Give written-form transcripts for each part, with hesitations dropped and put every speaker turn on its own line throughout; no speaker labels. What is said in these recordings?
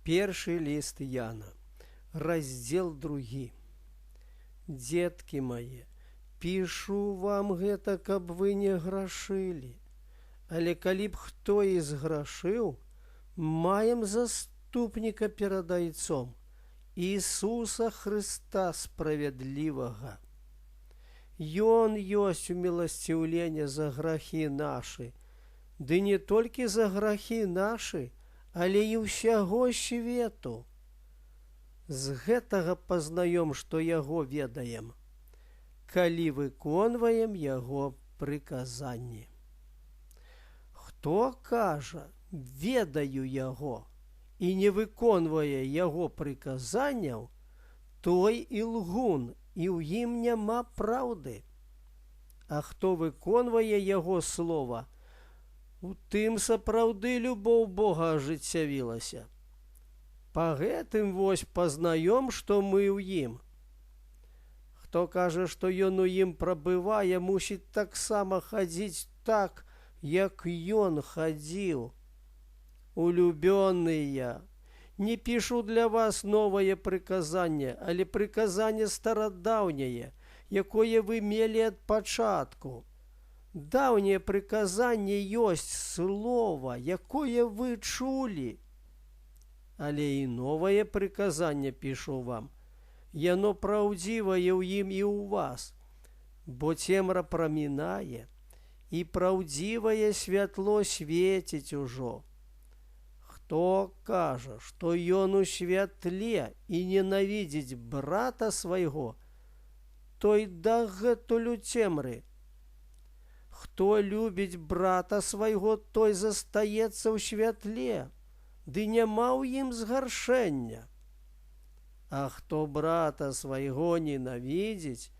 Першы ліст Яна, раздзел другі. Дзеткі мае, пішу вам гэта, каб вы не грашылі. Але калі б хто і зграшыў, маем заступніка перад Айцом, Ісуса Хрыста справядлівага. Ён ёсць уміласціўленне за грахі нашы, ды не толькі за грахі нашы, але і ўсяго свету. З гэтага пазнаём, што яго ведаем, калі выконваем яго прыказанні. Хто кажа: «Ведаю яго», і не выконвае яго прыказанняў, той і лгун, і ў ім няма праўды. А хто выконвае яго слова, у тым сапраўды любоў Бога ажыццявілася. Па гэтым вось пазнаём, што мы ў ім. Хто кажа, што ён у ім прабывае, мусіць таксама хадзіць так, як ён хадзіў. Улюбёныя, не пішу для вас новае прыказанне, але прыказанне старадаўняе, якое вы мелі ад пачатку. Даўняе прыказанне ёсць слова, якое вы чулі. Але і новае прыказанне пішу вам. Яно праўдзівае ў ім і ў вас, бо цемра прамінае, і праўдзівае святло свеціць ужо. Хто кажа, што ён у святле, і ненавідзіць брата свайго, той дагэтуль у цемры. Хто любіць брата свайго, той застаецца ў святле, ды няма ў ім згаршэння. А хто брата свайго ненавідзіць,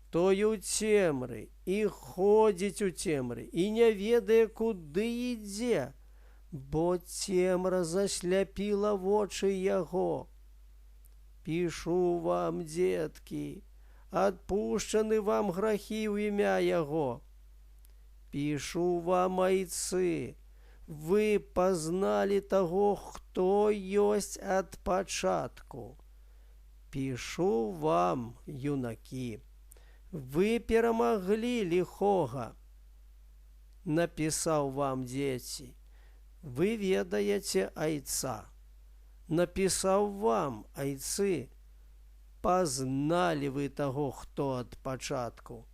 той у цемры і ходзіць у цемры і не ведае, куды ідзе, бо цемра засляпіла вочы яго. Пішу вам, дзеткі, адпушчаны вам грахі ў імя яго. Пішу вам, айцы, вы пазналі таго, хто ёсць ад пачатку. Пішу вам, юнакі, вы перамаглі ліхога. Напісаў вам, дзеці, вы ведаеце Айца. Напісаў вам, айцы, пазналі вы таго, хто ад пачатку.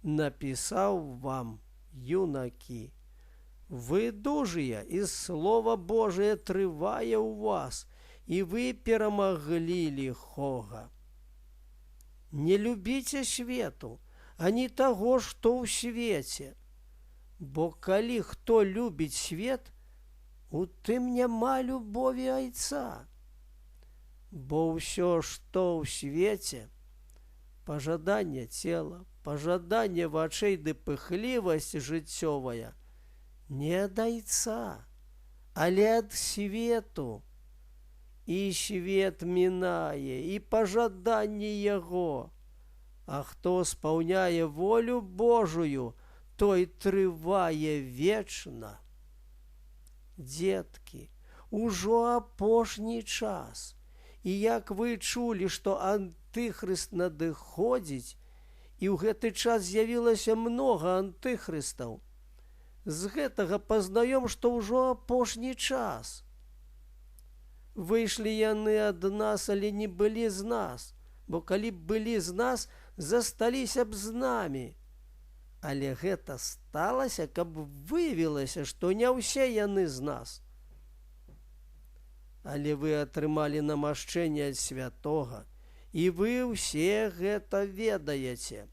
Напісаў вам, юнакі, вы дужыя, і Слова Божае трывае ў вас, і вы перамаглі ліхога. Не любіце свету, ані таго, што ў свеце. Бо калі хто любіць свет, у тым няма любові Айца. Бо ўсё, што ў свеце, пажаданне цела, пажаданне вачэй ды пыхлівасць жыццёвая, не ад Айца, але ад свету. І свет мінае, і пажаданні яго. А хто спаўняе волю Божую, той трывае вечна. Дзеткі, ужо апошні час. І як вы чулі, што антыхрыст надыходзіць, і ў гэты час з'явілася многа антыхрыстаў, з гэтага пазнаём, што ўжо апошні час. Выйшлі яны ад нас, але не былі з нас, бо калі б былі з нас, засталіся б з намі. Але гэта сталася, каб выявілася, што не ўсе яны з нас. Але вы атрымалі намашчэнне ад Святога, і вы ўсе гэта ведаеце.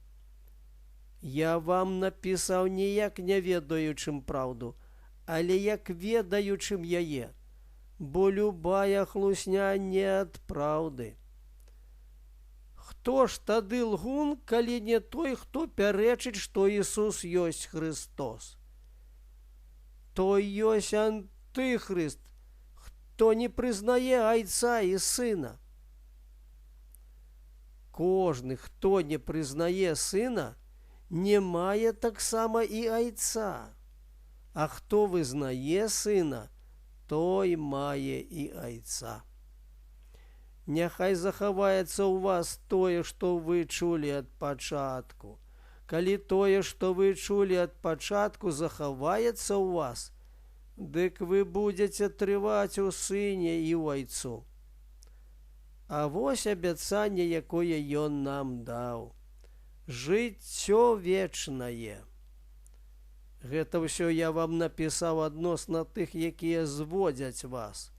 Я вам напісаў не як не ведаючым праўду, але як ведаючым яе, бо любая хлусня не ад праўды. Хто ж тады лгун, калі не той, хто пярэчыць, што Ісус ёсць Хрыстос? Той ёсць антыхрыст, хто не прызнае Айца і Сына. Кожны, хто не прызнае Сына, не мае таксама і Айца. А хто вызнае Сына, той мае і Айца. Няхай захаваецца ў вас тое, што вы чулі ад пачатку. Калі тое, што вы чулі ад пачатку, захаваецца ў вас, дык вы будзеце трываць у Сыне і ў Айцу. А вось абяцанне, якое Ён нам даў. Жыццё вечнае. Гэта ўсё я вам напісаў адносна тых, якія зводзяць вас.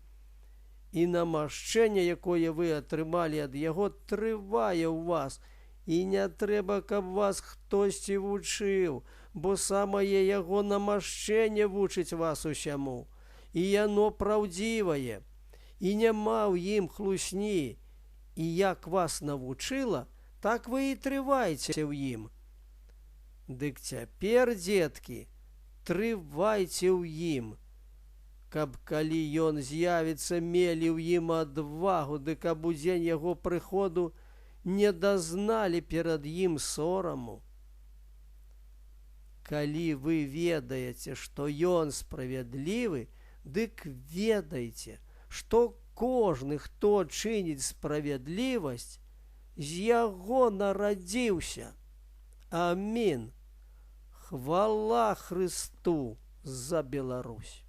І намашчэнне, якое вы атрымалі ад Яго, трывае ў вас, і не трэба, каб вас хтосьці вучыў, бо самае Яго намашчэнне вучыць вас усяму, і яно праўдзівае, і няма ў ім хлусні, і як вас навучыла, так вы і трывайце ў ім. Дык цяпер, дзеткі, трывайце ў ім, каб калі ён з'явіцца, мелі ў ім адвагу, ды каб у дзень яго прыходу не дазналі перад ім сораму. Калі вы ведаеце, што ён справядлівы, дык ведайце, што кожны, хто чыніць справядлівасць, з яго нарадзіўся. Амін. Хвала Хрысту за Беларусь.